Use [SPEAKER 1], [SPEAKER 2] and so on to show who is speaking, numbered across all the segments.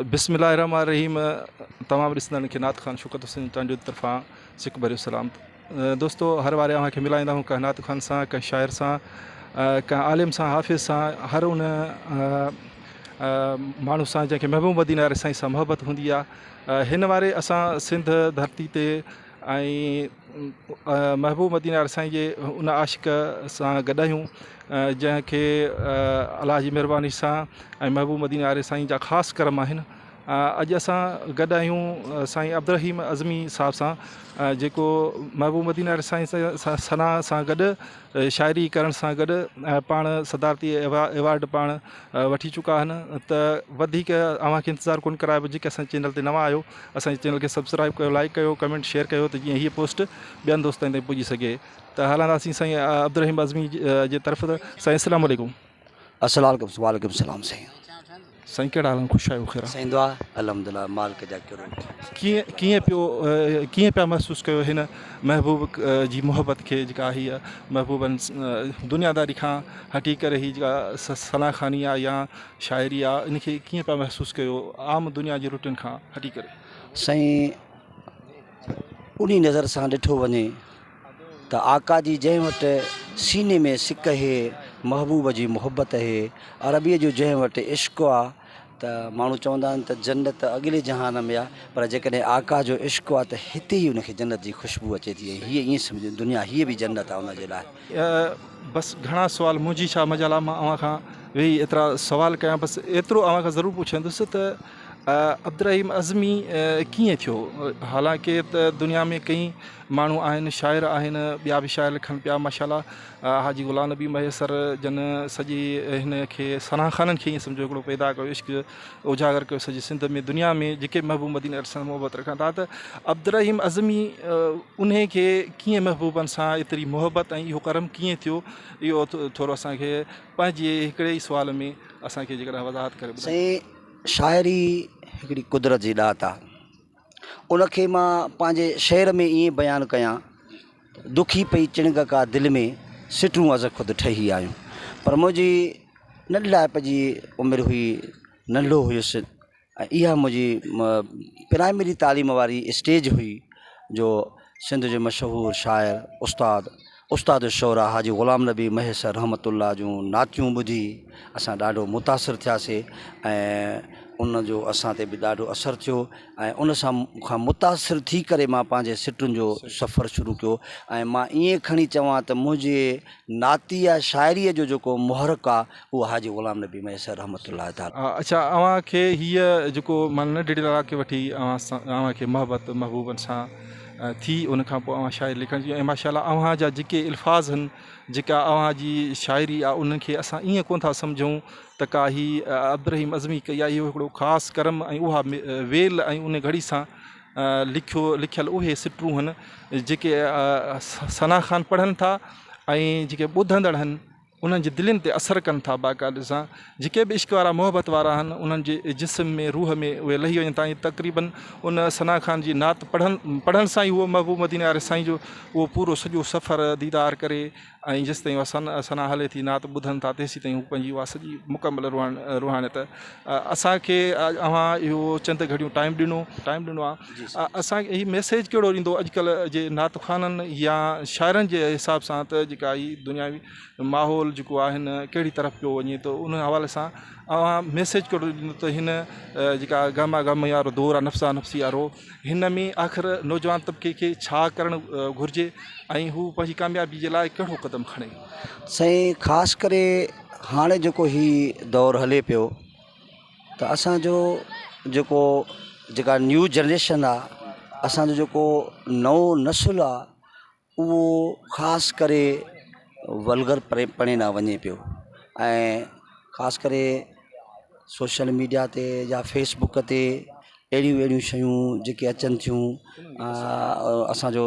[SPEAKER 1] بسم الله الرحمٰن الرحيم تمام ڏسندڙن کي نعت خان شوڪت حسين چانڊيو جي طرفان سڪ ڀريو سلام دوستو هر واري اوهان کي ملائيندا آهيون ڪنهن نعت خان سان ڪنهن شاعر سان ڪنهن عالم سان حافظ سان هر ان ماڻهو سان جنهن کي محبوب مدينه واري سائين سان محبت هوندي آهي هن واري اسان سنڌ ڌرتي تي ۽ محبوب مدينه واري سائين جي ان عاشق سان گڏ آهيون جنهن کي الله جي مهرباني سان ۽ محبوب مدينه واري سائين جا خاص ڪرم آهن اڄ اسان گڏ آهيون سائين عبدالرحيم عزمي صاحب سان جيڪو محبوب مدينه واري سائين سان ثنا سان گڏ شاعري ڪرڻ سان گڏ پاڻ صدارتي ايوارڊ پاڻ وٺي چڪا آهن ته وڌيڪ اوهان کي انتظار ڪونه ڪرائبو جيڪي اسان جي چينل تي نوان آهيو اسان جي چينل کي سبسڪرائب ڪيو لائڪ ڪيو ڪمينٽ شيئر ڪيو ته جيئن هيء پوسٽ ٻين دوستن تائين پڄي سگهي ته هلنداسين سائين عبدالرحيم عزمي جي طرف ته سائين السلام عليڪم.
[SPEAKER 2] السلام عليڪم وعليڪم السلام سائين.
[SPEAKER 1] سائين ڪهڙا حال آهن خوش آهيو خير آهي.
[SPEAKER 2] سائين دعا الحمدلله مالڪ جا ڪروڙ.
[SPEAKER 1] ڪيئن ڪيئن پيو ڪيئن پيا محسوس ڪيو هن محبوب جي محبت کي جيڪا هيء محبوبن دنياداري کان هٽي ڪري هي جيڪا ثنا خواني آهي يا شاعري آ ان کي ڪيئن پيا محسوس ڪيو عام دنيا جي روٽين کان هٽي ڪري.
[SPEAKER 2] سائين انهي نظر سان ڏٺو وڃي ته آقا جي جنهن وٽ سيني ۾ سڪ هي محبوب جي محبت هي عربيء جو جنهن وٽ عشق آ ته ماڻهو چوندا آهن ته جنت اڳلي جهان ۾ آ پر جيڪڏهن آقا جو عشق آ ته هتي ئي ان کي جنت جي خوشبو اچي ٿي ۽ هيء ائين سمجهه دنيا هيء به جنت آ ان جي لاء.
[SPEAKER 1] بس گهڻا سوال منهنجي ڇا مجال آ مان اوهان کان ويهي ايترا سوال ڪيان بس ايترو اوهان کان ضرور پڇندس ته عبدالرحيم عزمي ڪيئن ٿيو حالانڪه ته دنيا ۾ ڪئين ماڻهو آهن شاعر آهن ٻيا به شاعر لکن پيا ماشاء الله حاجي غلام نبي مهيسر جن سڄي هن کي ثنا خانن کي ائين سمجهو هڪڙو پيدا ڪيو عشق اجاگر ڪيو سڄي سنڌ ۾ دنيا ۾ جيڪي محبوب مديني سان محبت رکن ٿا ته عبدالرحيم عزمي انهي کي ڪيئن محبوبن سان ايتري محبت ۽ اهو ڪرم ڪيئن ٿيو اهو ٿورو اسان کي پنهنجي هڪڙي ئي سوال ۾ اسان کي جيڪڏهن وضاحت ڪري ٻڌايو.
[SPEAKER 2] سائين شاعري هڪڙي قدرت جي ڏات آ ان کي مان پنهنجي شعر ۾ ائين بيان ڪيان ته دکي پئي چڻنگ ڪا دل ۾ سٽون از خود ٺهي آيون پر منهنجي ننڍڙائپ جي عمر هئي ننڍڙو هيس ۽ اها منهنجي پرائمري تعليم واري اسٽيج هئي جو سنڌ جو مشهور شاعر استاد استاد الشعراء حاجي غلام نبي مهيسر رحمة الله جون نعتيون ٻڌي اسان ڏاڍو متاثر ٿياسي ۽ ان جو اسان تي به ڏاڍو اثر ٿيو ۽ ان سان کان متاثر ٿي ڪري مان پنهنجي سٽن جو سفر شروع ڪيو ۽ مان ائين کڻي چوان ته منهنجي نعتيه شاعريء جو جيڪو محرڪ آ اهو حاجي غلام نبي مهيسر رحمة الله تعالٰي.
[SPEAKER 1] اڇا اوهان کي هيء جيڪو معنيٰ ننڍڙي لاڙ کي وٺي اوهان سان اوهان کي محبت محبوبن سان ٿي ان کان پوء اوهان شاعري لکڻ جي ۽ ماشاء الله اوهان جا جيڪي الفاظ هن جيڪا اوهان جي شاعري آ انهن کي اسان ائين ڪونه ٿا سمجهون ته ڪا هي عبدالرحيم عزمي ڪئي آ اهو هڪڙو خاص ڪرم ۽ اها ويل ۽ ان گهڙي سان لکيو لکيل اهي سٽون هن جيڪي ثنا خان پڙهن ٿا ۽ جيڪي ٻڌندڙ هن انهن جي دلين تي اثر ڪن ٿا باقاعدي سان جيڪي به عشق وارا محبت وارا آهن انهن جي جسم ۾ روح ۾ اهي لهي وڃن ٿا ۽ تقريبن ان ثنا خان جي نعت پڙهن پڙهڻ سان ئي اهو محبوب مديني واري سائين جو اهو پورو سڄو سفر ديدار ڪري ۽ جيستائين اها ثنا ثنا هلي ٿي نعت ٻڌن ٿا تيسيتائين هو پنهنجي اها سڄي مڪمل روحانيت اسان کي اوهان اهو چند گهڙيون ٽائيم ڏنو ٽائيم ڏنو آهي اسان کي هي ميسيج ڪهڙو ڏيندو اڄڪلهه جي نعت خوانن يا شاعرن جي حساب سان ته جيڪا هي دنياوي ماحول جيڪو آهي هن ڪهڙي طرف پيو وڃي ٿو ان حوالي سان اوهان ميسيج ڪهڙو ڏيندو ته هن جيڪا گهما گهمي وارو دور آهي نفسا نفسي وارو هن ۾ آخر نوجوان طبقي کي ڇا ڪرڻ گهرجي ۽ هو پنهنجي ڪاميابي جي لاء ڪهڙو قدم کڻي؟
[SPEAKER 2] سائين خاص ڪري هاڻي جيڪو هي دور هلي پيو ته اسان جو جيڪو جيڪا نيو جنريشن آ اسان جو جيڪو نئون نسل آ اهو خاص ڪري ولگر پري پڻي ڏانهن وڃي پيو ۽ خاص ڪري سوشل ميڊيا تي يا فيس بڪ تي اهڙيون اهڙيون شيون جيڪي اچن ٿيون اسان جو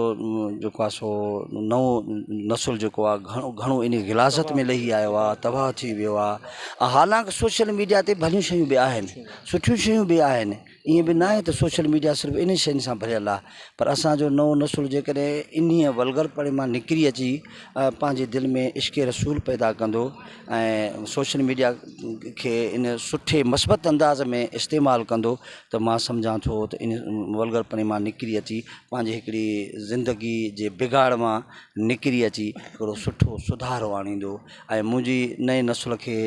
[SPEAKER 2] جيڪو آهي سو نئون نسل جيڪو آهي گهڻو گهڻو ان غلاظت ۾ لهي آيو آهي تباهه ٿي ويو آهي حالانڪه سوشل ميڊيا تي ڀليون شيون به آهن سٺيون شيون به آهن. ائين به ناهي ته سوشل ميڊيا صرف انهن شين سان ڀريل آهي پر اسان جو نئون نسل جيڪڏهن انهيء ولگر پڻي مان نڪري اچي پنهنجي دل ۾ عشق رسول پيدا ڪندو ۽ سوشل ميڊيا کي ان سٺي مثبت انداز ۾ استعمال ڪندو ته مان سمجهان ٿو ته ان ولگر پڻي مان نڪري اچي پنهنجي هڪڙي زندگي جي بگاڙ مان نڪري اچي هڪڙو سٺو سڌارو آڻيندو ۽ منهنجي نئين نسل کي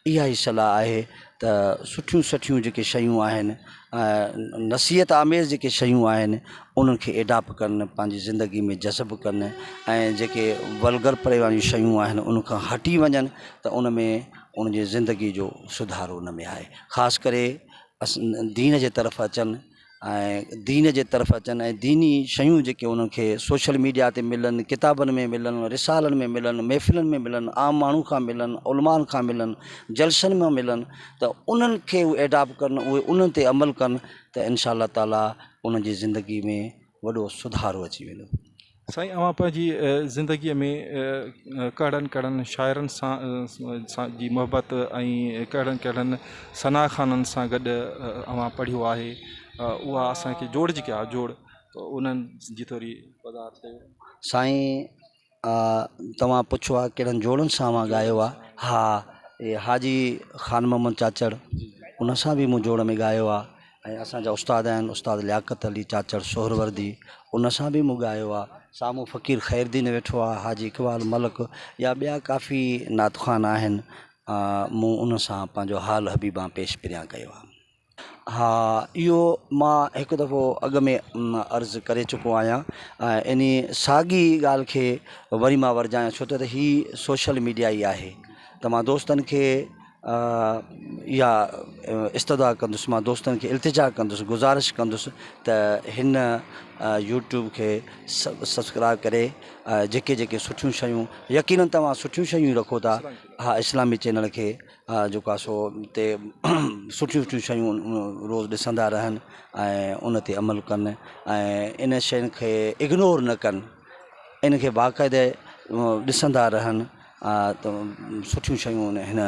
[SPEAKER 2] اها ئي صلاح آهي ته سٺيون سٺيون جيڪي شيون آهن ۽ نصيحت آميز جيڪي شيون آهن انهن کي ايڊاپ ڪن پنهنجي زندگي ۾ جذب ڪن ۽ جيڪي ولگر پري واريون شيون آهن ان کان هٽي وڃن ته ان ۾ ان جي زندگي جو سڌارو ان ۾ آهي خاص ڪري دين جي طرف اچن ۽ دين جي طرف اچن ۽ ديني شيون جيڪي انهن کي سوشل ميڊيا تي ملن ڪتابن ۾ ملن رسالن ۾ ملن محفلن ۾ ملن عام ماڻهو کان ملن علمائن کان ملن جلسن مان ملن ته انهن کي هو ايڊاپٽ ڪن اهي انهن تي عمل ڪن ته انشاء الله تعاليٰ انهن جي زندگي ۾ وڏو سڌارو اچي ويندو.
[SPEAKER 1] سائين اوهان پنهنجي زندگيء ۾ ڪهڙن ڪهڙن شاعرن سان جي محبت ۽ ڪهڙن ڪهڙن ثنا خوانن سان گڏ اوهان پڙهيو آهي اها اسان کي جوڙ جيڪي آهي جوڙ انهن جي ٿوري وضاحت ڪيو.
[SPEAKER 2] سائين توهان پڇيو آهي ڪهڙن جوڙن سان اوهان ڳايو آهي ها حاجي خان محمد چاچڙ ان سان به مون جوڙ ۾ ڳايو آهي ۽ اسان جا استاد آهن استاد لياقت علي چاچڙ سهروردي ان سان به مون ڳايو آهي سامهون فقير خير الدين ويٺو آهي حاجي اقبال ملڪ يا ٻيا ڪافي نعت خوان آهن مون ان سان پنهنجو حال حبيبان پيش پريان ڪيو آهي ها اهو مان هڪ دفعو اڳ ۾ عرض ڪري چڪو آهيان ۽ انهي ساڳي ڳالهه کي وري مان ورجايان ڇو ته هي سوشل ميڊيا ئي آهي ته مان دوستن کي اها استدعا ڪندس مان دوستن کي التجا ڪندس گذارش ڪندس ته هن يوٽيوب کي سبسڪرائب ڪري جيڪي جيڪي سٺيون شيون يقينن توهان سٺيون شيون ئي رکو ٿا ها اسلامي چينل کي جيڪو آهي سو تي سٺيون سٺيون شيون روز ڏسندا رهن ۽ ان تي عمل ڪن ۽ ان شين کي اگنور نه ڪن ان کي باقاعده ڏسندا رهن ته سٺيون شيون هن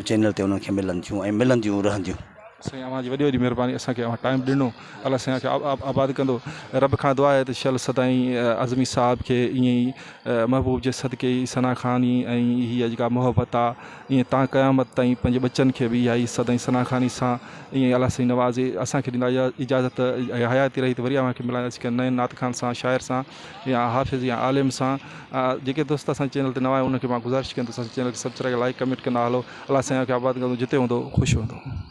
[SPEAKER 2] چينل تي انهن کي ملن ٿيون ۽ ملنديون رهنديون.
[SPEAKER 1] سائين اوهان جي وڏي وڏي مهرباني اسان کي اوهان ٽائيم ڏنو الله سائين اوهان کي آباد ڪندو رب کان دعا آهي ته شل سدائين عظمي صاحب کي ائين ئي محبوب جي صدقي ئي ثنا خواني ۽ هي جيڪا محبت آ ائين تان قيامت تائين پنهنجي ٻچن کي به اها ئي سدائين ثنا خواني سان ائين ئي الله سائين نوازي اسان کي ڏيندا اجازت حياتي رهي ته وري اوهان کي ملنداسين ڪنهن نئين نعت خوان سان شاعر سان يا حافظ يا عالم سان جيڪي دوست اسان جي چينل تي نوان آهن انهن کي مان گذارش ڪندس اسان جي چينل کي سبسڪرائب لائيڪ ڪمينٽ ڪندا هلو الله سائين اوهان کي آباد ڪندو جتي هوندو خوش هوندو.